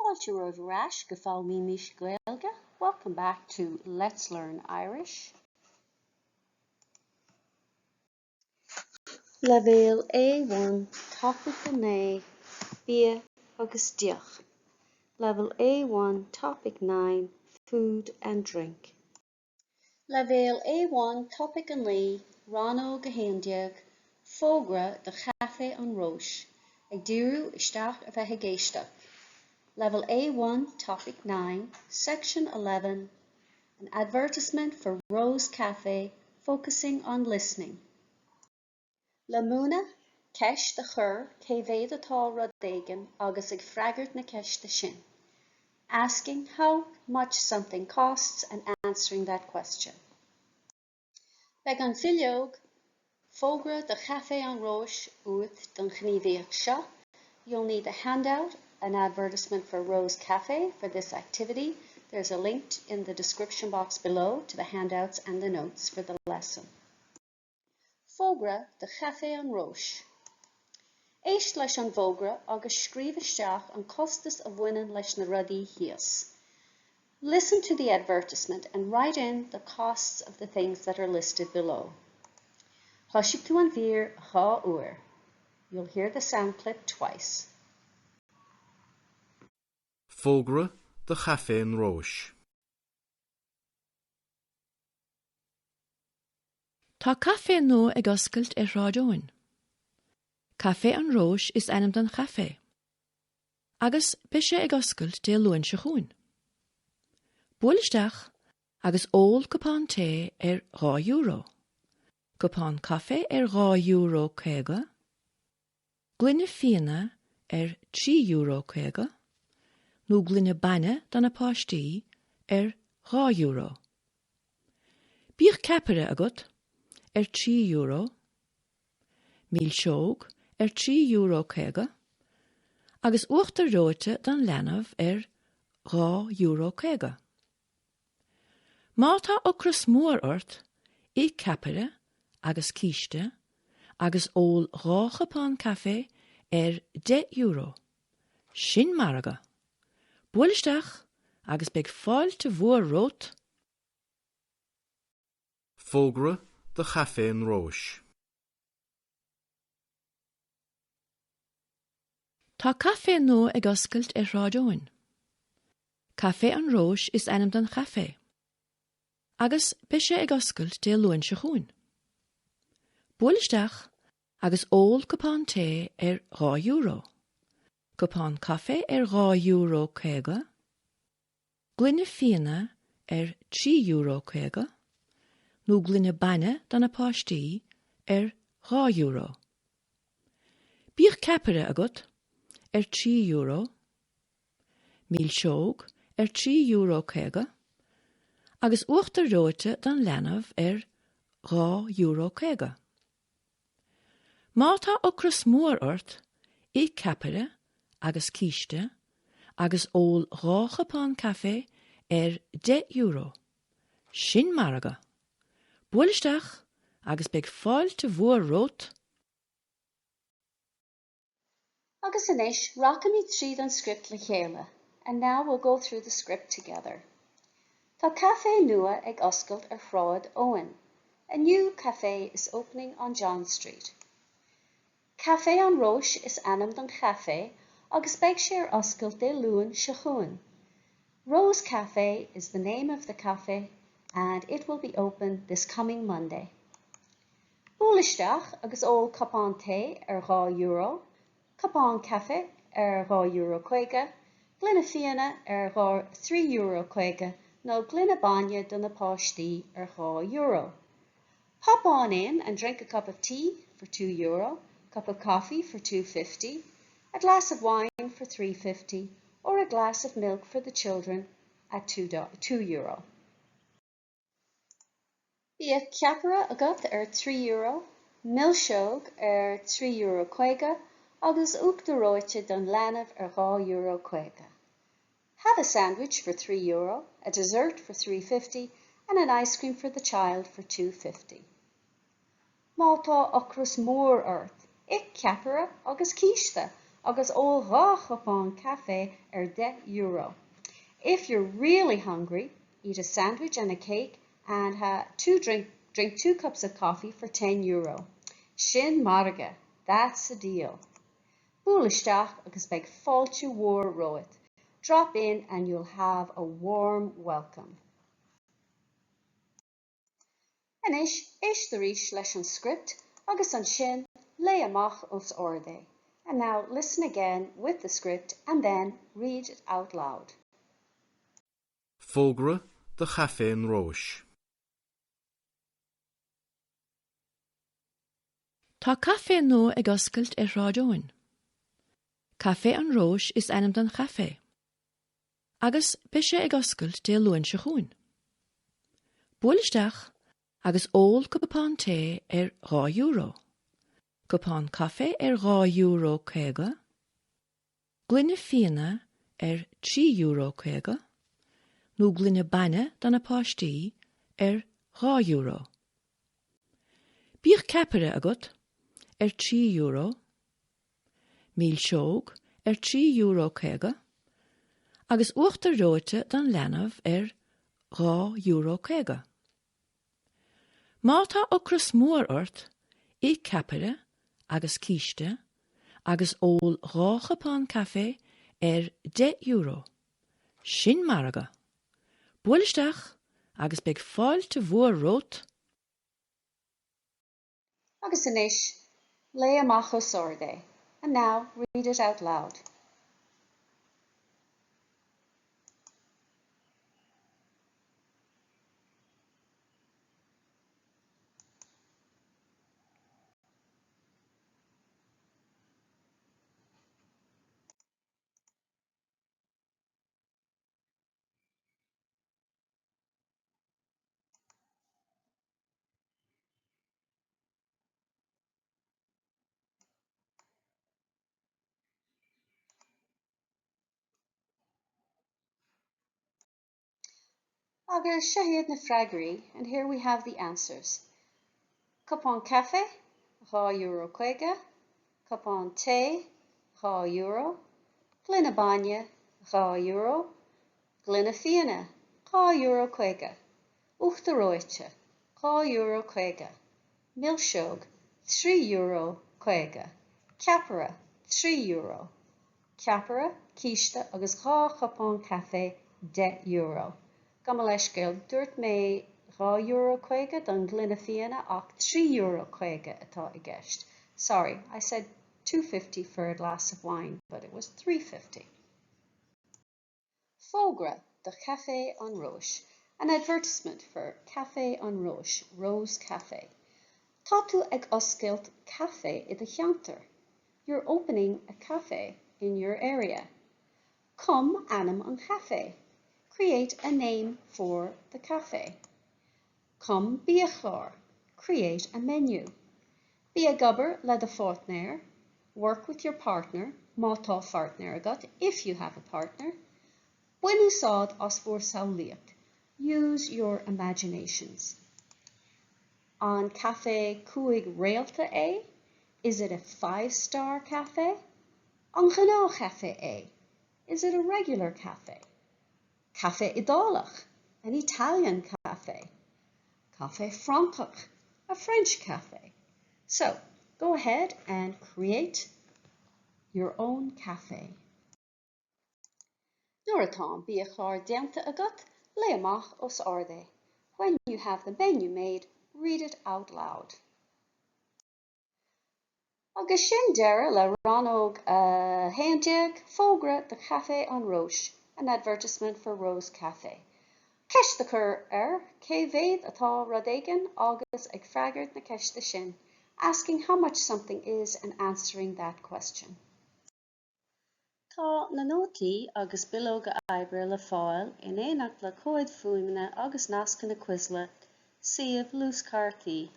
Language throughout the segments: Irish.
Fáilte romhaibh ar ais go Foghlaimímis Gaeilge, welcome back to Let's Learn Irish. Leibhéal A1 Topaic 9, Bia agus Deoch Level A1 Topic 9, Food and Drink. Leibhéal A1 Topaic 9, Rannóg 11, Fógra do Chaifé an Róis, ag díriú isteach ar bheith ag éisteacht. Level A1 Topic 9, Section 11, An advertisement for Rose Café, focusing on listening. Le múineadh, ceist a chur cé mhéad atá rud éigin agus ag freagairt na ceiste sin. Asking how much something costs and answering that question. Beidh an bhileog Fógra do Chaifé an Róis uait don ghníomhaíocht seo. You'll need the handout, an advertisement for Rose Café for this activity. There's a link in the description box below to the handouts and the notes for the lesson. Fógra do Chaifé an Róis. Éist leis an bhfógra agus scríobh isteach an costas a bhaineann leis na rudaí thíos. Listen to the advertisement and write in the costs of the things that are listed below. Cloisfidh tú an mhír dhá uair. You'll hear the sound clip twice. Fógra do Chaifé an Róis. Tá caifé nua ag oscailt ar Shráid Eoin. Caifé an Róis is ainm don chaifé. Agus beidh sé ag oscailt Dé Luain seo chugainn. Buail isteach agus ól cupán tae ar €2, cupán caife ar €2.50, gloine fíona ar €3.50 nó gloine bainne do na páistí ar €2. Bíodh ceapaire agat ar €3, milseog ar €3.50 agus uachtar reoite don leanbh ar €2.50. Má tá ocras mór ort, ith ceapaire agus císte agus ól dhá chupán caife ar €10. Sin margadh! Buail isteach agus beidh fáilte mhór romhat! Fógra do Chaifé an Róis. Tá caifé nua ag oscailt ar Shráid Eoin. Caifé an Róis is ainm don chaifé. Agus beidh sé ag oscailt Dé Luain seo chugainn. Buail isteach agus ól cupán tae ar €2, cupán caife ar €2.50, gloine fíona ar €3.50 nó gloine bainne do na páistí ar €2. Bíodh ceapaire agat ar €3, milseog ar €3.50 agus uachtar reoite don leanbh ar €2.50. Má tá ocras mór ort, ith ceapaire agus císte agus ól dhá chupán caife ar €10. Sin margadh! Buail isteach agus beidh fáilte mhór romhat! Agus anois, rachaimid tríd an script le chéile, And now we'll go through the script together. Tá caifé nua ag oscailt ar Shráid Eoin. A new café is opening on John Street. Caifé an Róis is ainm don chaifé agus beidh sé ar oscailt Dé Luain seo chugainn. Rose Café is the name of the café and it will be open this coming Monday. Buail isteach agus ól cupán tae ar €2, cupán caife ar €2.50, gloine fíona ar €3.50 nó gloine bainne do na páistí ar €2. Pop on in and drink a cup of tea for €2, cup of coffee for €2.50, a glass of wine for €3.50 or a glass of milk for the children at €2. Bíodh ceapaire agat ar €3, milseog ar €3.50 agus uachtar reoite don leanbh ar €2.50. Have a sandwich for €3, a dessert for €3.50 and an ice cream for the child for €2.50. Má tá ocras mór ort, ith ceapaire agus císte agus ól 2 chupán caife ar €10. If you're really hungry, eat a sandwich and a cake and two drink, drink two cups of coffee for €10. Sin margadh, that's a deal. Buail isteach agus beidh fáilte mhór romhat. Drop in and you'll have a warm welcome. Anois, éist arís leis an script agus ansin léigh amach os ard é. And now listen again with the script and then read it out loud. Fógra do Chaifé an Róis. Tá caifé nua ag oscailt ar Shráid Eoin. Caifé an Róis is ainm don chaifé. Agus beidh sé ag oscailt Dé Luain seo chugainn. Buail isteach agus ól cupán tae ar €2, cupán caife ar €2.50, gloine fíona ar €3.50 nó gloine bainne do na páistí ar €2. Bíodh ceapaire agat ar €3. Milseog ar €3.50 agus uachtar reoite don leanbh ar €2.50. Má tá ocras mór ort, ith ceapaire agus císte agus ól 2 chupán caife ar €10. Sin margadh! Buail isteach agus beidh fáilte mhór romhat! Agus anois, léigh amach os ard é. And now, read it out loud. Agus seo iad na freagraí, and here we have the answers. Cupán caife, €2.50, Cupán tae, €2, Gloine bainne, €2, Gloine fíona, €2.50, Uachtar reoite, €2.50, Milseog, €3.50, Ceapaire, €3, Ceapaire, císte agus 2 chupán caife, €10. Gabh mo leithscéal, dúirt mé €2.50 don ghloine fíona ach €3.50 atá i gceist. Sorry, I said 2.50 for a glass of wine, but it was 3.50. Fógra do Chaifé an Róis, An advertisement for Café an Róis, Rose Café. Tá tú ag oscailt caife i do cheantar. You're opening a café in your area. Cum ainm an chaife. Create a name for the café. Cum biachlár. Create a menu. Bí ag obair le do pháirtnéir. Work with your partner, má tá pháirtnéir agat, if you have a partner. Bain úsáid as bhur samhlaíocht. Use your imaginations. An caife 5 réalta é? Is it a five-star café? An gnáthchaife é? Is it a regular café? Caife Iodálach, an Italian café. Caife Francach, a French café. So, go ahead and create your own café. Nuair atá an biachlár déanta agat, léigh amach os ard é. When you have the menu made, read it out loud. Agus sin deireadh le Rannóg 11, Fógra do Chaifé an Róis, An advertisement for Rose Café. Ceist a chur ar cé mhéad atá rud éigin agus ag freagairt na ceiste sin, asking how much something is and answering that question. Tá na nótaí agus bileoga oibre le fáil in éineacht le comhaid fuaime agus nascanna Quizlet, suíomh luaschártaí.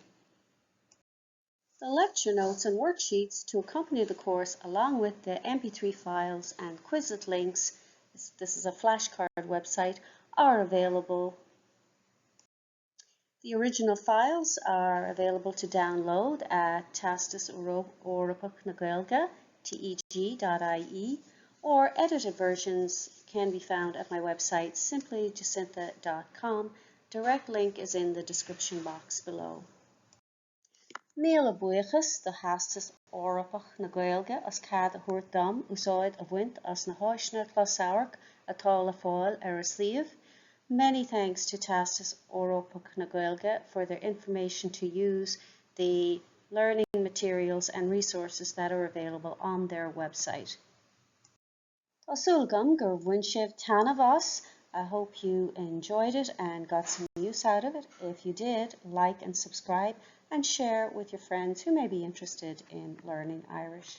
The lecture notes and worksheets to accompany the course along with the MP3 files and Quizlet links, this is a flashcard website, are available. The original files are available to download at Teastas Eorpach na Gaeilge, teg.ie, or edited versions can be found at my website simplyjacintha.com. Direct link is in the description box below. Míle buíochas do Theastas Eorpach na Gaeilge as cead a thabhairt dom úsáid a bhaint as na háiseanna closamhairc atá le fáil ar a suíomh. Many thanks to Teastas Eorpach na Gaeilge for their information to use the learning materials and resources that are available on their website. Tá súil agam gur bhain sibh taitneamh as. I hope you enjoyed it and got some use out of it. If you did, like and subscribe and share with your friends who may be interested in learning Irish.